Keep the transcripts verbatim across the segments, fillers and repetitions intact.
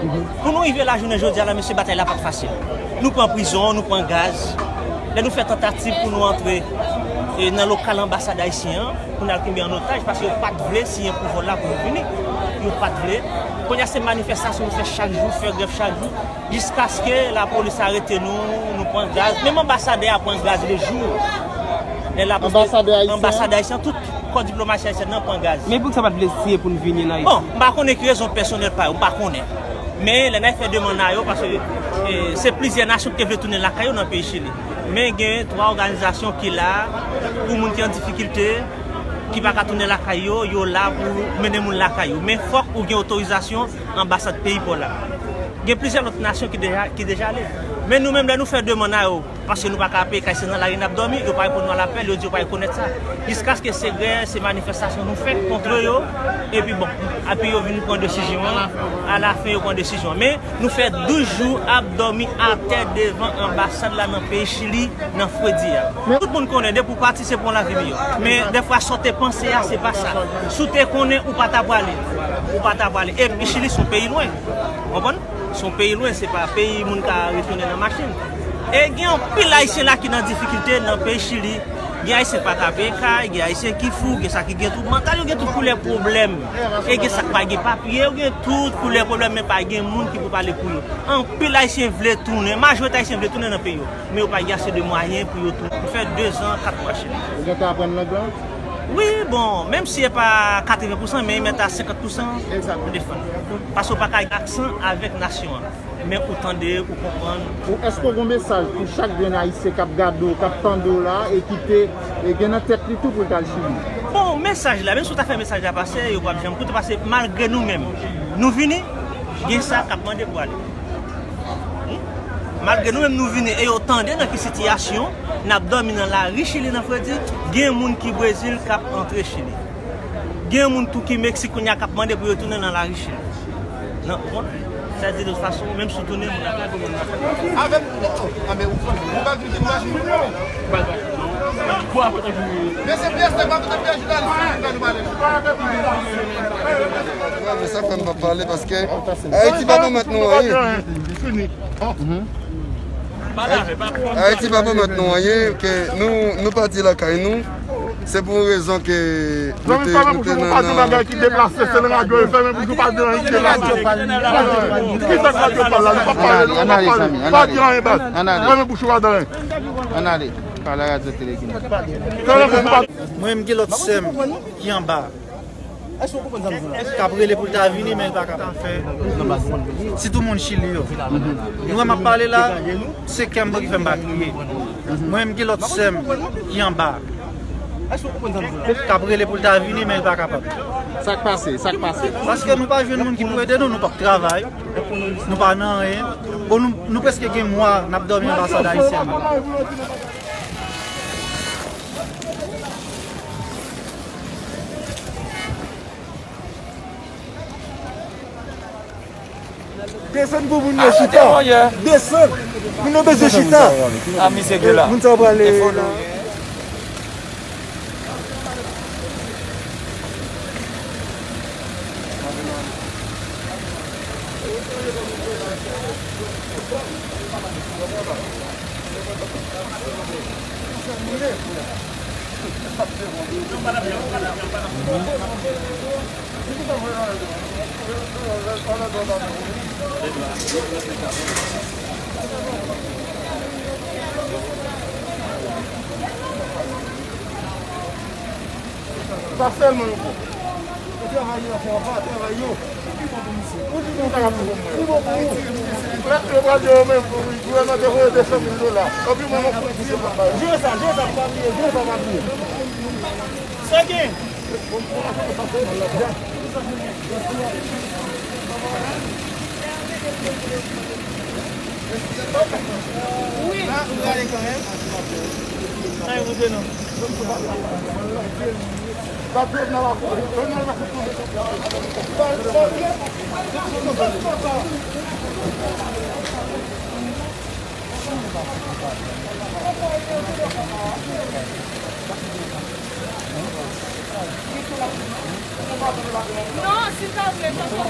Pou nou rive la jounen jodi a la, mesye, batay la pa t fasil. Nou pran prizon, nou pran gaz. Lè nou fè tantativ pou nou antre, e, nan lokal anbasad ayisyen an, pou n al kenbe an otaj, paske yo pa t vle siyen pou vòl la pou nou vini. Yo pa t vle. Kounye a, se manifestasyon nou fè chak jou, fè grèv chak jou, jiskaske lapolis arete nou, nou pran gaz. Menm anbasadè a pran gaz le jou. Lè la, paske anbasadè ayisyen, tout kò diplomasi ayisyèn nan pran gaz. Men poukisa pa t vle siyen pou n vini an Ayiti? Bon, m pa konnen ki rezon pèsonèl pa yo, m pa konnen. Men lè n al fè demann a yo, paske, e, se plizyè nasyon ki te vle tounen lakay yo nan peyi Chili. Men gen twa òganizasyon ki la pou moun ki an difikilte, ki pa ka tounen lakay yo, yo la pou mennen moun lakay yo. Men fòk ou gen otorizasyon anbasad peyi pa w la. Gen plizyè lòt nasyon ki deja, ki deja ale. Men nou menm, lè nou fè demann a yo, paske nou pa ka peye kay, se nan lari n ap dòmi, yo pa reponn nou a lapèl, yo di yo pa rekonèt sa. Jiskaske se grèv, se manifestasyon nou fè kont yo, epi bon, epi yo vin pran desizyon an, alafen yo pran desizyon an. Men nou fè douz jou ap dòmi atè devan anbasad la nan peyi Chili, nan fredi a. Tout moun konnen, depi w pati, se pou yon lavi miyò. Men dèfwa, sa w te panse a, se pa sa. Si w te konnen, ou pa ta prale. Ou pa ta prale. Epi Chili se yon peyi lwen. Konprann? Se yon peyi lwen, se pa peyi moun ka retounen nan machin. E gen anpil Ayisyen la ki nan difikilte nan peyi Chili. Gen Ayisyen pa ka peye kay, gen Ayisyen ki fou, gen sa ki gen twoub mantal, yo gen tout koulè pwoblèm. E gen sa k pa gen papye, yo gen tout koulè pwoblèm, men pa gen moun ki pou pale pou yo. Anpil Ayisyen vle tounen, majorite Ayisyen vle tounen nan peyi yo, men yo pa gen ase de mwayen pou yo tounen. Yo fè dezan, kat mwa Chili. Ou gentan aprann lang lan? Wi, bon, menm si e pa katreven pousan, men e mèt a senkant pousan, m defann. Paske w pa ka gen aksan avèk nasyon an. Men ou tande, ou konprann. Ou, èske w gen yon mesaj pou chak grenn Ayisyen k ap gade w, k ap tande w la, e ki te, e gen nan tèt li tou pou l t al Chili? Bon, mesaj la, menm si w ta fè mesaj la pase, yo p ap janm koute, paske malgre nou menm, nou vini, gen sa k ap mande pou ale. Malgre nou menm nou vini e yo tande nan ki sitiyasyon n ap dòmi nan lari Chili nan fredi, gen moun ki Brezil k ap antre Chili. Gen moun tou ki Meksik kounye a k ap mande pou yo tounen nan lari Chili. Non, bon, sa di de tout fason, menm si w tounen, moun ap gade moun nan. Avèk, oh, oh, ah, men ou konn, nou pa vin ki nou mache pou nou. Men se pyès, se pa tout pyès jounalis, nou pale. Wè, men sa fè m pa pale paske Ayiti pa pèmèt nou anyen. Ayiti pa pèmèt nou anyen, ke nou, nou pati lakay nou. Se pou yon rezon ke nou te, nou te nan, nan... Fèmen bouch ou, pa di anyen ki deplase, se nan radyo yo fèmen bouch ou, pa di anyen ki deplase. Ki sa k radyo pale la, nou pa pale, nou pa pale, pa di anyen, baz. Fèmen bouch ou, pa di anyen. Ann ale, pa la radyo tele ki... Fèmen bouch ou, pa... Mwen, m gen lòt sè m ki anba. K ap rele pou l ta vini, men l pa kapab. Sitou moun Chili yo. Nou wè m ap pale la, se kè m ki fè m pa kriye. Mwen, m gen lòt sè m ki anba. K ap rele pou l ta vini, men l pa kapab. Sa k pase? Sa k pase? Paske nou pa jwenn moun ki pou ede nou, nou p ap travay, nou pa nan anyen. Bon, nou, nou prèske gen mwa n ap dòmi anbasad ayisyen an. Desann pou moun yo chita. Desann. Moun yo bezwen chita. Moun sa yo prale. Sa sèlman yo fè. Travay yo fè, anba travay yo. Pou ki bon pou misye? Pou ki bon pou ou? Pou ki bon pou ou? Lè yo pral di yo menm, gouvènman te voye de san mil dola. Epi mwen, mwen fout misye pa bay. Jwe sa, jwe sa, pa bliye, jwe sa, pa bliye. Sa gen? Wi. Sa e monte non. Non, si w ta vle, tonton.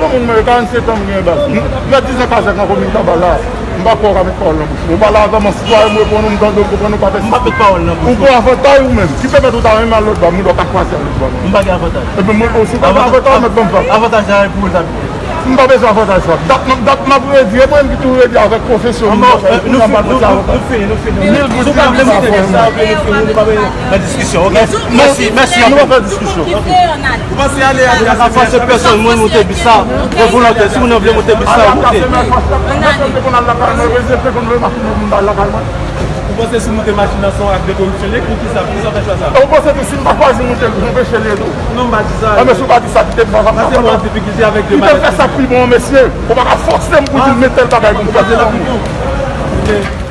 granmoun mwen, karannsenk an m gen, baz. M fè diz an kazèk nan komin Tabala. M pa kwè w ka met pawòl nan bouch mwen. Ou pale avè m an sitwayen, m reponn ou, m tande w, m konprann ou, pa fè... M pa met pawòl nan bouch mwen. Ou pran avantay ou menm. Ki pèmèt ou ta renmen al lòt bò, m wè w ka kwaze al lòt bò. M pa gen avantay. Epi mwen osi, ou pa gen avantay, ou mèt ban m vag. Avantaj la pou ou, sa. M pa bezwen avantaj sa. Dat m, dat m ap redi, e mwen menm ki toujou redi avèk pwofesyon m. Nou fini, nou fini, nou fini. Mil goud. Si w pa vle monte bis la, ok, nou fini, nou pa nan diskisyon, ok? Mèsi, mèsi anpil. Nou pa fè diskisyon. Ou panse ale a... Sa ka fòse pèsonn moun monte bis la, de volontè. Si moun nan vle monte bis la, yo monte. Ou panse si w monte machin nan se yon ak de koripsyon li ye, pou ki sa, pou ki sa w fè chwa sa? Ou panse tou si m pa chwazi monte l, m anpeche l ye tou? Non, m pa di sa. Enben, si w pa di sa, kite m fè sa. Paske mwen an difikilte avèk de... Kite m fè sa k pi bon an, mesye. Ou pa ka fòse m pou di m men tèl bagay pou m fè pou moun. Ok.